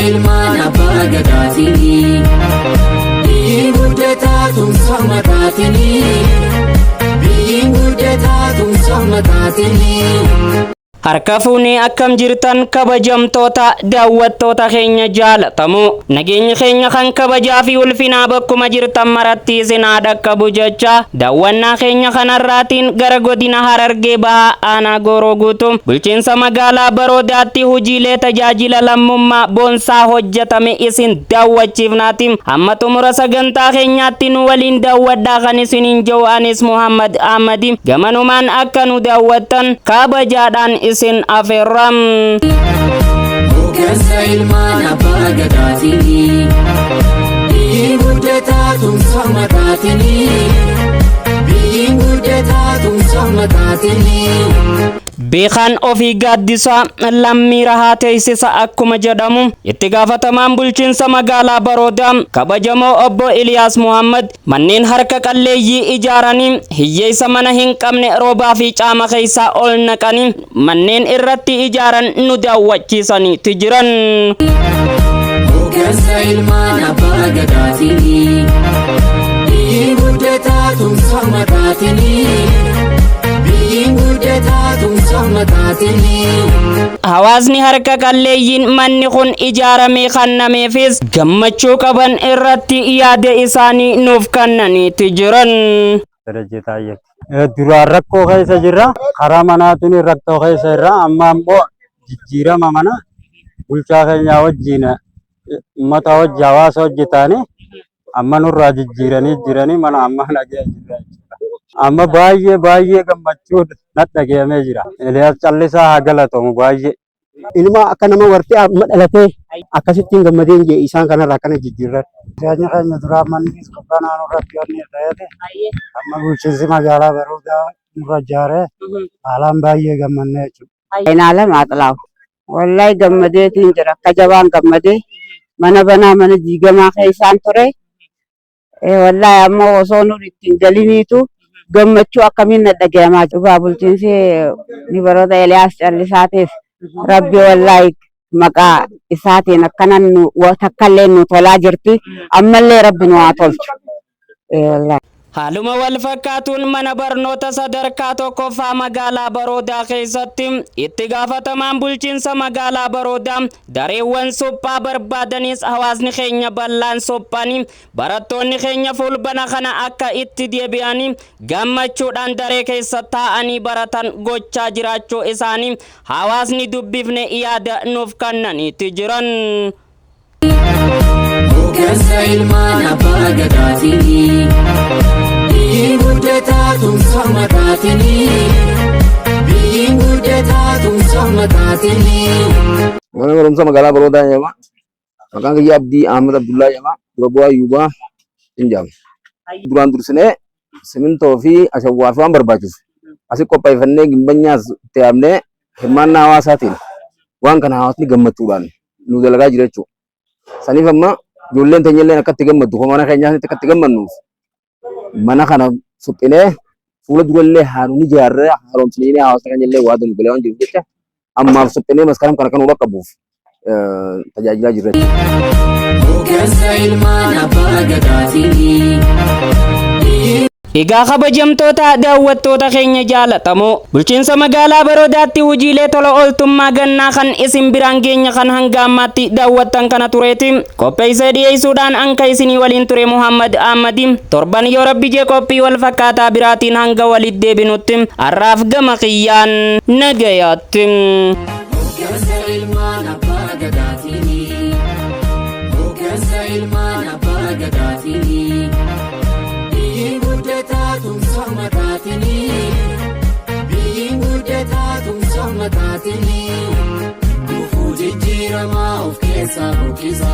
Ilmaan abbaa gadaatiin, biyyi guddataa tumsa ummataatiin, biyyi guddataa tumsa ummataatiin. Harka fuunee, akkam jirtan kabajamtoota daawwattoota keenya jaalatamoo? Nageenyi keenya kan kabajaa fi ulfinaa bakkuma jirtan maratti isin haa dhaqqabu jecha, daawwannaa keenya kanarraatiin gara godina Harargee Bahaa, aanaa Gooroo Guutuu, bulchiinsa magaalaa Baroodaatti hojiilee tajaajila lammummaa boonsaa hojjetame isin daawwachiifnaati. Hamma xumura sagantaa keenyaatti nu waliin daawwadhaa kan isiniin jiru anis Muhammad Ahmadi. Gamanumaan akka nu daawwattan kabajaadhaan isin afeerram. Hooggansa ilmaan abbaa gadaatiin, biyyi guddataa tumsa ummataatiin, biyyi guddataa tumsa ummataatiin. Beekaan ofii gaaddisaa lammii rahaa teessisa akkuma jedhamu, itti gaafatamaan bulchiinsa magaalaa Baroodaa kabajamoo obbo Iliyaas Muhammad manneen harka qalleeyyii ijaaranii hiyyeessa mana hin qabne roobaa fi caama keessaa ol naqanii manneen irratti ijaaran nu daawwachiisaniiti jiran. Hooggansa ilmaan abbaa gadaatiin, biyyi guddataa tumsa ummataatiin, biyyi guddataa tumsa ummataatiin. Hawaasni harka qalleeyyiin manni kun ijaaramee kennameefis gammachuu qaban irratti yaada isaanii nuuf kennaniiti jiran. Darajjee Taayyeeti. Duraan rakkoo keessa jirra. Karaa manaatiin rakkoo keessa jirra. Amma immoo jijjiirama mana bulchaa keenya wajjin, uummata wajji, hawaasa wajji ta'anii amma nurraa jijjiiranii jiranii mana amma nagaya jirra jechuudha. Amma baay'ee baay'ee gammachuu natti dhaga'amee jira. Eliyaas Callisaa haa galatoomu baay'ee. Ilma akka nama warqee amma dhalatee akkasittiin gammadeen jee isaan kanarraa akkana jijjiirran. Jireenya keenya duraa manni gubbaa naannoo irratti wanni ta'eef, amma bulchiinsi magaalaa Baroodaa nurra ijaaree haalaan baay'ee gammannee jechuudha. Einaalem Axlaaw. Wallahi gammadeetiin jira. Akka jabaan gammadee, mana banaa mana diigamaa keessaan ture. Wallahi amma osoo nun ittiin galiniitu gammachuu akkamiin na dhagayamaa dhugaa. Bulchiinsi ni baroota Eliyaas Callisaatiif Rabbi wallahi maqaa isaatiin akkanan nu takkallee nu tolaa jirti. Ammallee Rabbi nu haa tolchu. Wallahi. Haaluma wal fakkaatuun mana barnoota sadarkaa tokkoffaa magaalaa Baroodaa keessatti itti gaafatamaan bulchiinsa magaalaa Baroodaa dareewwan suphaa barbaadanis hawaasni keenya bal'aan suphanii barattoonni keenya fulbana kana akka itti deebi'anii gammachuudhaan daree keessa taa'anii baratan gochaa jiraachuu isaanii hawaasni dubbifne yaada nuuf kennaniiti jiran. Hooggansa ilmaan abbaa gadaatiin, biyyi guddataa tumsa ummataatiin, biyyi guddataa tumsa ummataatiin. Mana barumsa magaalaa Baroodaa jedhama. Maqaan kiyya Abdii Ahmad Abdullaa jedhama. Dura bu'aa Yuubaa hin jedhamu. Duraan dursinee simintoo fi ashawwaa fi waan barbaachisu asi qopheeffannee, gimbanyaas itti yaabnee, hirmaannaa hawaasaatiin waan kana hawaasni gammachuudhaan nu dalagaa jira jechuudha. Saniif amma ijoolleen teenya illee akka itti gammaddu, mana keenyaas akka itti gammannuuf mana kana suphinee, fuula durallee haaruun ijaarree haaromsinee hawaasa keenya illee waa nu galee waan jiruuf jecha, ammaaf suphinee maskaram kana kan nu qaqqabuuf tajaajilaa jirra jechuudha. Hooggansa ilmaan abbaa gadaatiin. Egaa kabajamtoota daawwattoota keenya jaalatamoo, bulchiinsa magaalaa Baroodaatti hojiilee tola ooltummaa gannaa kan isin biraan geenya kan hanga ammaatti daawwattan kana tureeti. Qopheessee dhiyeessuudhaan anka isinii waliin ture Muhammad Ahmadi. Torban yoo Rabbi jee qophii wal fakkaataa biraatiin hanga walitti deebinutti, har'aaf gama kiyyaan nagayaatti. Hooggansa ilmaan abbaa gadaatiin. Hooggansa ilmaan abbaa gadaatiin. Biyyi guddataa tumsa ummataatiin. Biyyi guddataa tumsa ummataatiin. Gufuu jijjiiramaa of keessaa buqqisa.